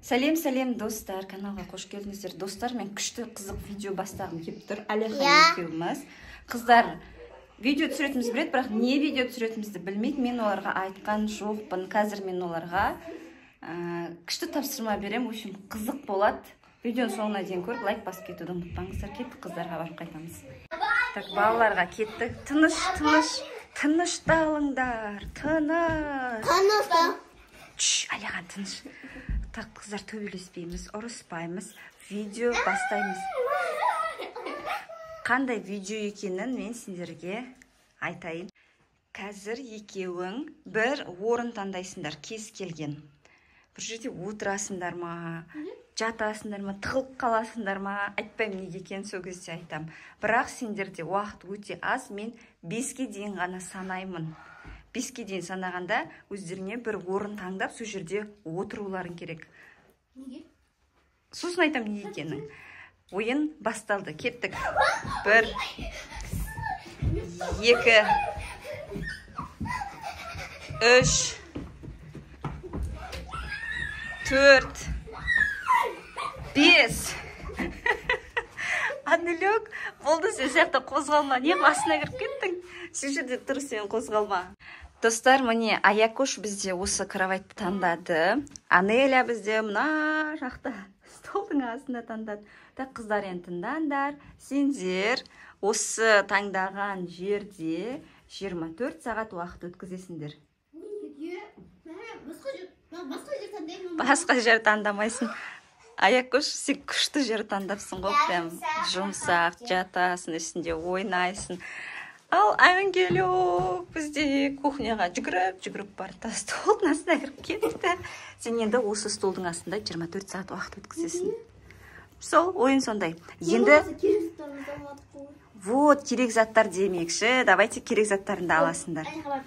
Сәлем, сәлем, достар, каналға қош келдіңіздер. Достар, мен күшті қызық видео бастағым келіп тұр. Әлихан екеуміз. Қыздар видео түсіретінімізді біледі, бірақ не видео түсіретінімізді білмейді. Мен оларға айтқан жоқпын. Қазір мен оларға күшті тапсырма беремін. В общем, қызық болады. Видеоның соңына дейін көріп, лайк басып кетуді ұмытпаңыздар. Кеттік, қыздарға барып қайтамыз. Так, балаларға кеттік. Тыныш, тыныш, тынышталыңдар. Тыныш. Тыныш. Шш, Әлихан, тыныш. Так, қыздар, төбелеспейміз, ұрыспаймыз, видео бастаймыз. Қандай видео екенін мен сендерге айтайын. Қазір екеуің бір орын таңдайсыңдар, кез келген. Бір жерде отырасыңдар ма, жатасыңдар ма, тығылып қаласыңдар ма, айтпаймын неге екенін, сол кезде айтамын. Бірақ сендерде уақыт өте аз, мен 5-ке дейін ғана санаймын. 5-ке дейін санағанда өздеріңе бір орын таңдап, сол жерде отыруларың керек. Неге? Сосын айтамын не екенін. Ойын басталды. Кеттік. 1, 2, 3, 4, 5. Анелек, болды, сен сияқты қозғалма. Не басына кіріп кеттің? Сен жерде тұр, сен қозғалма. Достар, міне Аякош бізде осы кроватьты таңдады. Анеля бізде мына жақта столдың астында таңдады. Так, қыздар, енді тыңдаңдар. Сендер осы таңдаған жерде 24 сағат уақыт өткізесіңдер. Неге? Басқа жер, басқа жер таңдаймын. Басқа жер таңдамайсың. Аякош, сен күшті жер таңдапсың ғой, прям жұмсақ, жатасың, үстінде ойнайсың. Ал Ангелек бізде кухняға жүгіріп, жүгіріп барды да, столдың астына кіріп кетті. Сен енді осы столдың астында 24 сағат уақыт өткізесің. Сол ойын сондай. Енді керек заттарымызды аладық қой. Вот, керек заттар демекші, давайте керек заттарыңды аласыңдар. Әлиға бар.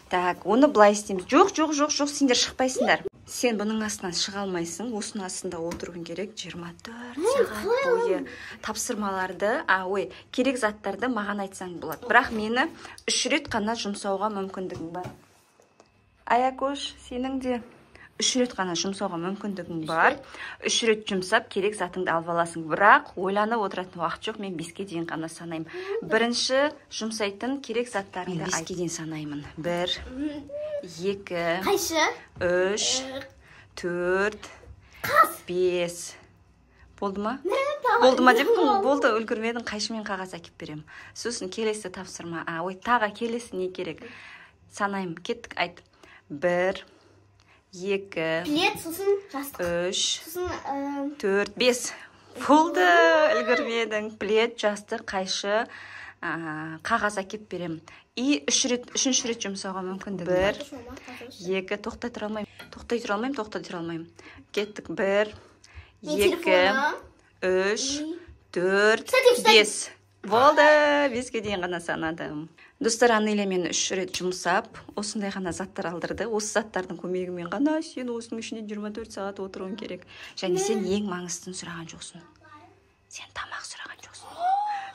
Так, оны былай істейміз. Жоқ, жоқ, жоқ, жоқ, сендер шықпайсыңдар. Сен бұның астынан шыға алмайсың, осының астында отыруың керек 24 сағат бойы. Тапсырмаларды, а, ой, керек заттарды маған айтсаң болады. Бірақ мені 3 рет қана жұмсауға мүмкіндігің бар. Аякош, сенің де 3 рет қана жұмсауға мүмкіндігің бар. 3 рет жұмсап, керек затыңды алып аласың. Бірақ ойланып отыратын уақыт жоқ, мен 5-ке дейін ғана санаймын. Бірінші жұмсайтын керек заттарыңды мен 5-ке дейін санаймын. 1, 2, Қайшы? 3, 4, 5. Болды ма? Болды ма деппін ғой. Болды, үлгермедің, қайшы мен қағаз әкеп беремін. Сосын келесі тапсырма. А, ой, тағы келесі не керек? Санаймын. Кеттік, айт. 1, 2, Плед, сосын жастық. 3, Сосын 4, 5. Болды, үлгермедің. Плед, жастық, қайшы, қағаз әкеп беремін. И үш рет, үшінші рет жұмсауға мүмкіндігім бар. 1, 2, тоқтай тұра алмаймын. Тоқтай тұра алмаймын, тоқтай тұра алмаймын. Кеттік. 1, Мен 2, телефоным. 3, 4, Штатив, штатив. 5. Болды, 5-ке дейін ғана санадым. Достар, Анеля мені 3 рет жұмсап, осындай ғана заттар алдырды. Осы заттардың көмегімен ғана сен осының ішінде 24 сағат отыруың керек. Және сен ең маңыздысын сұраған жоқсың. Сен тамақ сұраған жоқсың.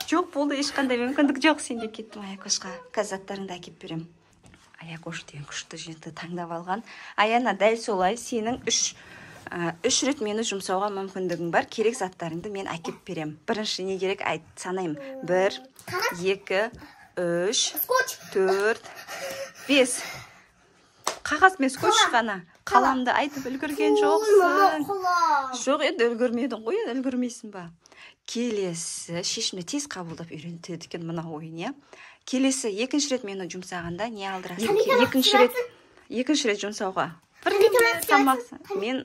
Жоқ, болды, ешқандай мүмкіндік жоқ сенде. Кеттім Аякошқа. Қазір заттарыңды әкеп беремін. Аякош деген күшті жерді таңдап алған. Аяна, дәл солай сенің үш рет мені жұмсауға мүмкіндігің бар. Керек заттарыңды мен әкеп беремін. Бірінші не керек, айт, санаймын. 1, 2, 3, Скотч. 4, 5. Қағаз мен скотч қана. Қаламды айтып үлгерген жоқсың. Қалам. Жоқ, енді үлгермедің ғой, енді үлгермейсің ба? Келесі шешімді тез қабылдап үйренеді екен мына ойын, иә? Келесі екінші рет мені жұмсағанда не алдырасың? Қандай тамақ Екінші рет жұмсауға. Бір Қандай тамақ тамақ. Мен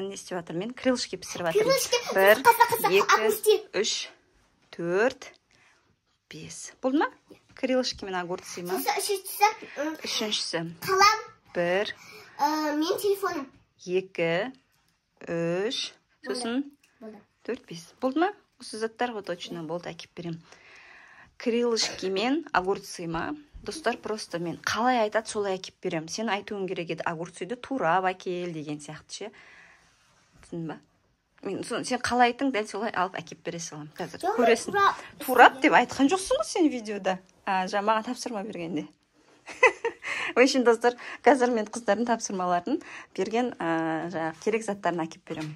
не істеп жатырмын? Мен крылышки пісіріп жатырмын. Крылышки. 1, Қаса, қаса, 2, огурцы. 3, 4, 5. Болды ма? Крылышки мен огурцы ма? Сосын үшіншісі, Үшіншісі. қалам, 1, мен телефоным. 2, 3, сосын Болды. 4, 5. Болды ма? Осы заттар ғой точно болды, әкеп беремін. Крылышки мен огурцы ма? Достар, просто мен қалай айтады, солай әкеп беремін. Сен айтуың керек еді, огурцыды турап әкел деген сияқты ше. Түсіндің ба? Мен сен қалай айттың, дәл солай алып әкеп бере саламын. Қазір Жоқ, көресің. Турап. Турап деп айтқан жоқсың ғой сен видеода. А, жаңа маған тапсырма бергенде. В общем, достар, қазір мен қыздардың тапсырмаларын берген жаңағы керек заттарын әкеп беремін.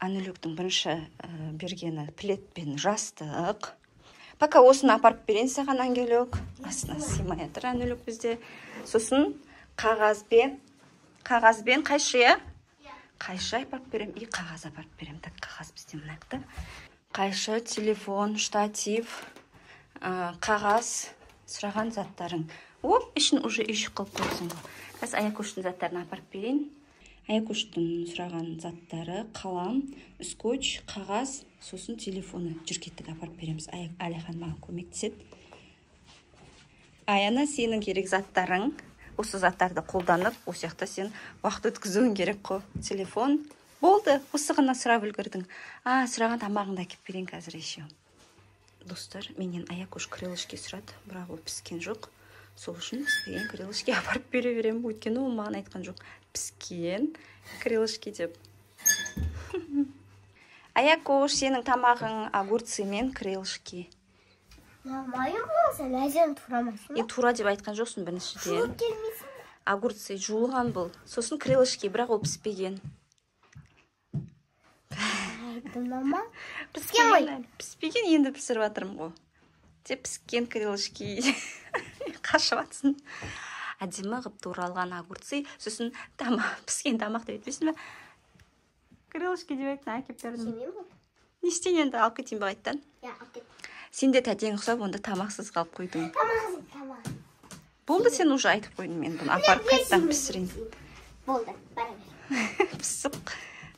Анүліктің бірінші бергені плед пен жастық. Пока осыны апарып берейін саған, Ангелек. Астына сыймай жатыр Анүлік бізде. Сосын қағазбен қайшы, иә? Қайшы апарып беремін, и қағаз апарып беремін. Так, қағаз бізде мына жақта. Қайшы, телефон, штатив, қағаз, сұраған заттарың. Оп, ішін уже үйшік қылып қойсын ғой. Қазір Аякөштің заттарын апарып берейін. Аякөштің сұраған заттары қалам, скотч, қағаз, сосын телефоны. Жүр, кеттік, апарып береміз. Әлихан маған көмектеседі. Аяна, сенің керек заттарың. Осы заттарды қолданып, осы жақта сен уақыт өткізуің керек қой. Телефон болды, осы ғана сұрап үлгердің. Сұраған тамағыңды әкеп берейін қазір еще. Достар, менен Аякөш крылышки сұрады, бірақ ол піскен жоқ. Сол үшін піспеген крылышки апарып бере беремін. Өйткені ол маған айтқан жоқ, піскен крылышки деп. Аякөш, сенің тамағың огурцы мен крылышки. Майы болса, ләзен турамайсың ба? Тура деп айтқан жоқсың біріншіден. Жуып келмейсің бе? Огурцы жуылған бұл. Сосын крылышки, бірақ ол піспеген. Мама, піскен ғой. Піспеген, енді пісіріп жатырмын ғой. Те піскен крылышки. Қашып атсын. Әдемі қып туралған огурцы, сосын піскен тамақ деп айтпайсың ба? Крылышки деп айттың, әкеп бердім. Не істейін енді, алып кетейін ба қайттан? Иә, алып кет. Сен де тәтең ұқсап, онда тамақсыз қалып қойдың. Тамақсыз, тамақ. Болды, сен уже айтып қойдың, мен бұны апарып қайттан пісірейін. Болды, бара бер. Пісіп.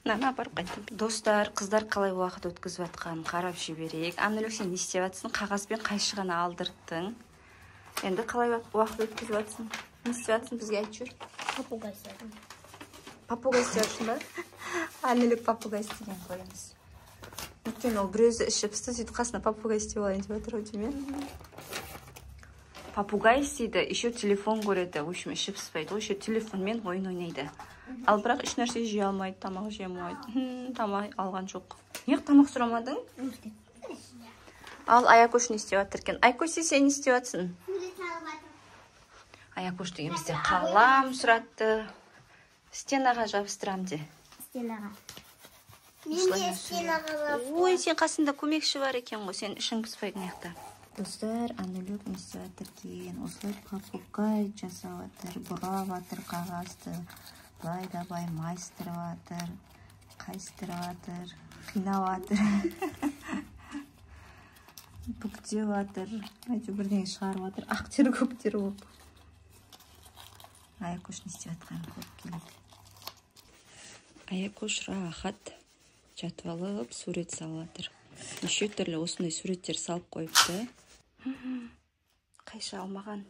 Мынаны апарып қайттым. Достар, қыздар қалай уақыт өткізіп жатқанын қарап жіберейік. Анүлік, сен не істеп жатсың? Қағаз бен қайшы ғана алдырттың. Енді қалай уақыт өткізіп жатсың? Не істеп жатсың, бізге айтып жібер. Попугай істедім. Попугай істеп жатсың ба? Анүлік попугай істеген көреміз. Өйткені ол біреуі іші пісті, сөйтіп қасына попугай істеп алайын деп жатыр ау деймін. Попугай істейді, еще телефон көреді. В общем, іші піспейді ғой, еще телефонмен ойын ойнайды. Ал бірақ еш нәрсе жей алмайды, тамақ жей алмайды. Тамақ алған жоқ. Неғып тамақ сұрамадың? Ал Аякөш не істеп жатыр екен? Аякөш, сен не істеп жатсың? Аякөш деген бізден қалам сұратты. Стенаға жабыстырам де. Стенаға. Мен де стенаға жабыстырам. Ой, сен қасында көмекші бар екен ғой, сен ішің пыспайды мына жақта. Достар, Анүлік не істеп жатыр екен? Осылай попугай жасап жатыр, бұрап жатыр қағазды. Былай да былай майыстырып жатыр, қайыстырып жатыр, қинап жатыр. Бүктеп жатыр, әйтеуір бірдеңе шығарып жатыр, ақ тер көк тер болып. Аякөш не істеп жатқанын көріп келейік. Аякөш рахат жатып алып сурет салып жатыр. Неше түрлі осындай суреттер салып қойыпты. Қайшы алмаған.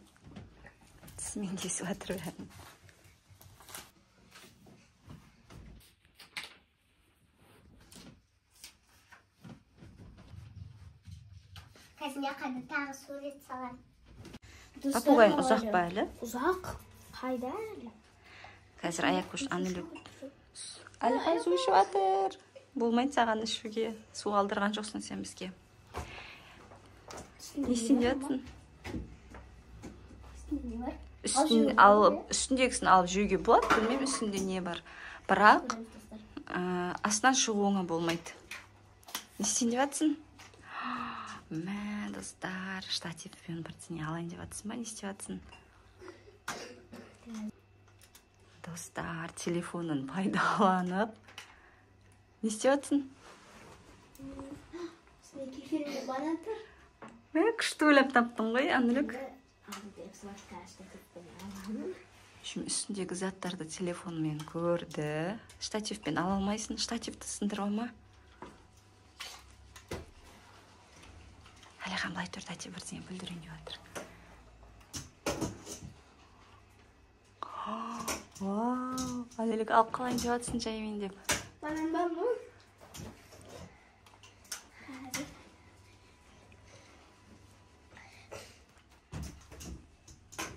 Тісімен кесіп жатыр бәрін. Қазір мен тағы сурет саламын. Попугайың ұзақ па әлі? Ұзақ. Қайда әлі? Қазір Аякөш Анүлік Әлихан су ішіп жатыр. Болмайды саған ішуге. Су алдырған жоқсың сен бізге. Не істейін деп жатсың? Үстіндегісін алып жеуге болады, білмеймін үстінде не бар. Бірақ астынан шығуыңа болмайды. Не істейін деп жатсың? Мә, достар, штативпен бірдеңе алайын деп жатсың ба? Не істеп жатсың? Достар, телефонын пайдаланып не істеп жатсың? Мә, күшті ойлап таптың ғой, Анүлік. Үстіндегі заттарды телефонмен көрді. Штативпен ала алмайсың, штативті сындырып алма. Әлихан былай тұр, тәте бірдеңе бүлдірейін деп жатыр. Вау, Анүлік алып қалайын деп жатсың жаймен деп.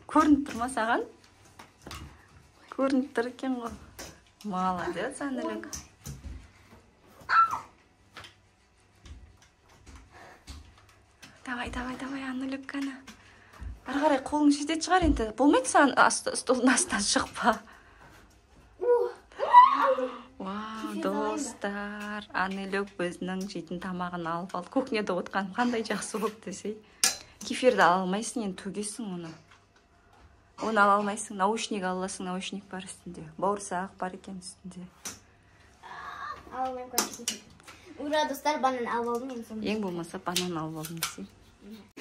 Көрініп тұр ма саған? Көрініп тұр екен ғой. Молодец, Анүлік. Давай, давай, давай, Анүлік қана. Ары қарай қолың жететін шығар енді. Болмайды саған столдың астынан шықпа. Вау, достар, Анелек өзінің жейтін тамағын алып алды. Кухняда отқан қандай жақсы болды десей. Кефирді ала алмайсың, енді төгесің оны. Оны ала алмайсың, наушник ала аласың, наушник бар үстінде. Бауырсақ бар екен үстінде. Ала алмаймын, короче. Ура, достар, банан алып алдым мен сонда. Ең болмаса банан алып алдым десей.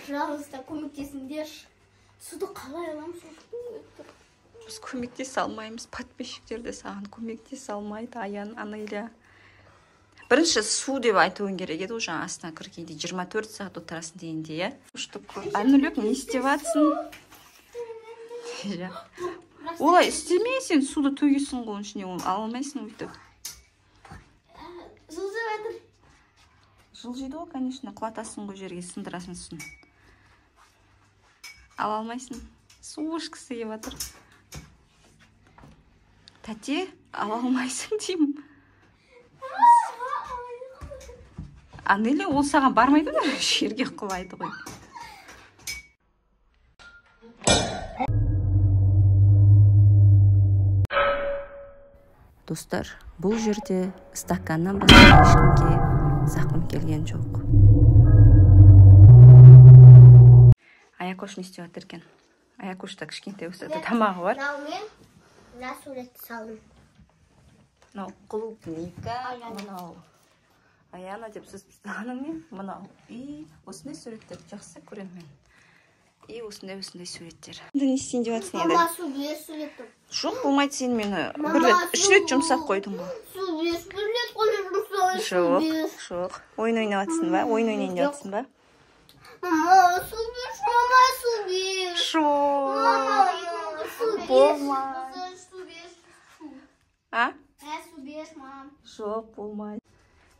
Пожалуйста, көмектесіңдерші. Суды қалай аламын? Біз көмектесе алмаймыз, подписчиктер де саған көмектесе алмайды, Аян, Анеля. Бірінші су деп айтуың керек еді, уже астына кіргенде 24 сағат отырасың дегенде, иә? Что, Анелек, не істеп жатсың? Олай істеме, сен суды төгесің ғой, оның ішіне оны ала алмайсың өйтіп. Жылжып жатыр. Жылжиды ғой, конечно, құлатасың ғой жерге, сындырасың суын. Ала алмайсың. Су ішкісі келіп жатыр. Тәте, ала алмайсың деймін. Анеля, ол саған бармайды ма? Жерге құлайды ғой. Достар, бұл жерде стаканнан басқа ешкімге зақым келген жоқ. Аякош не істеп жатыр екен? Аякошта кішкентай болса да тамағы бар. Мен мына суретті салдым. Мынау клубника, мынау Аяна деп сіз тастағаның не? Мынау. И осындай суреттерді жақсы көремін мен. И осындай суреттер. Енді не істейін деп жатсың енді? Мама, су бер суретті. Жоқ, болмайды, сен мені бір рет, 3 рет жұмсап қойдың ғой. Су бер, бір рет қойдым, жұмсап. Жоқ, жоқ. Ойын ойнап жатсың ба? Ойын ойнайын деп жатсың ба? Мама, су бер, мама, су бер. Жоқ. Мама, су бер. Болмайды. Су бер. А? Су бер, мам. Жоқ, болмайды.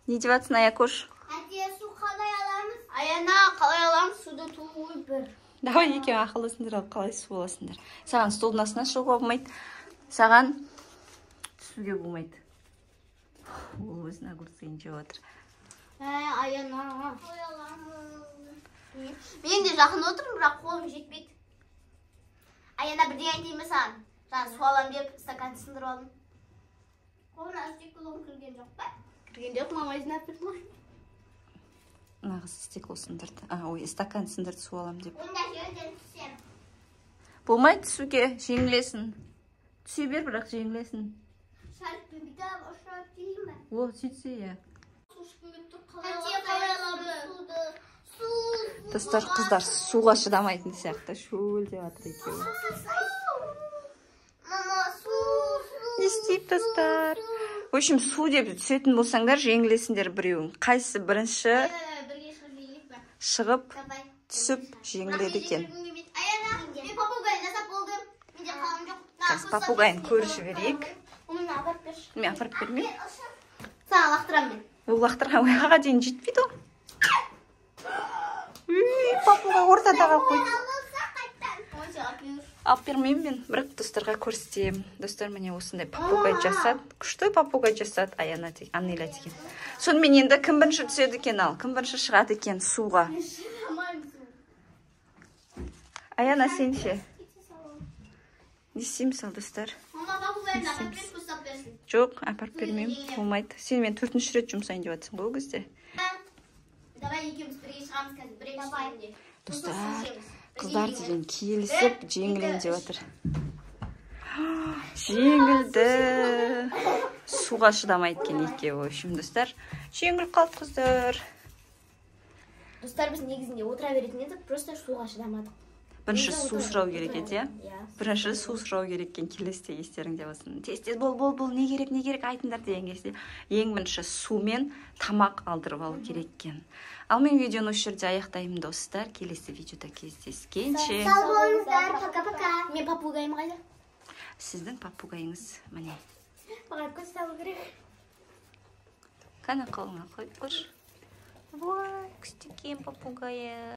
Не деп жатсың, Аякош? Әте, су қалай аламыз? Аяна, қалай аламыз? Суды туып бір. Давай екеуің ақылдасыңдар, ал қалай су аласыңдар. Саған столдың астына шығуға болмайды. Саған түсуге болмайды. Ол өзінің огурцын жеп отыр. Аяна. Мен де жақын отырмын, бірақ қолым жетпейді. Аяна, бірдеңе айтайын ба саған? Жаңа су аламын деп стаканды сындырып алдым. Қолына стеклом кірген жоқ па? Кірген жоқ, мама жинап берді ғой. Нағыз стекло сындырды. Ой, стакан сындырды су алам деп. Онда жерден түсем. Болмайды түсуге, жеңілесің. Түсе бер, бірақ жеңілесің. Шарикпен бүйтіп ұшырап келейін бе? О, сөйтсе, иә. Су ішкім келіп тұр, қалай аламыз суды? Су. Достар, қыздар суға шыдамайтын сияқты, шөлдеп жатыр екеуі. Мама, су, су. Не істейді, достар? В общем, су деп түсетін болсаңдар, жеңілесіңдер біреуің. Қайсы бірінші шығып, түсіп, жеңіледі екен. Аяна, мен попугай жасап болдым. Менде қалам жоқ. Қазір попугайын көріп жіберейік. Оны апарып берші. Мен апарып бермеймін. Саған лақтырамын мен. Ол лақтырған ояға дейін жетпейді ол. Попугай ортада қалып қойды. Алып бермеймін мен, бірақ достарға көрсетемін. Достар, міне осындай попугай жасады. Күшті попугай жасады Аяна деген, Анеля деген. Сонымен енді кім бірінші түседі екен ал? Кім бірінші шығады екен суға? Аяна, сен ше? Не істейміз ал, достар? Жоқ, апарып бермеймін, болмайды. Сен мен 4-ші рет жұмсайын деп жатсың ғой ол кезде. Давай екеуміз бірге шығамыз қазір, бір екі. Достар, қыздар деген келісіп жеңілейін деп жатыр. Жеңілді. Суға шыдамайды екен екеуі. В общем, достар, жеңіліп қалды қыздар. Достар, біз негізінде отыра беретін едік, просто суға шыдамадық. Бірінші су сұрау керек еді, иә? Бірінші су сұрау керек екен, келесіде естеріңде болсын. Тез-тез бол, бол, бол, не керек, не керек айтыңдар деген кезде ең бірінші су мен тамақ алдырып алу керек екен. Ал мен видеоны осы жерде аяқтаймын, достар. Келесі видеода кездескенше. Сау болыңыздар, пока-пока. Мен попугайым қайда? Сіздің попугайыңыз міне. Маған көз салу керек. Қане қолыңа қойып көрші. Вай, күшті екен попугайы.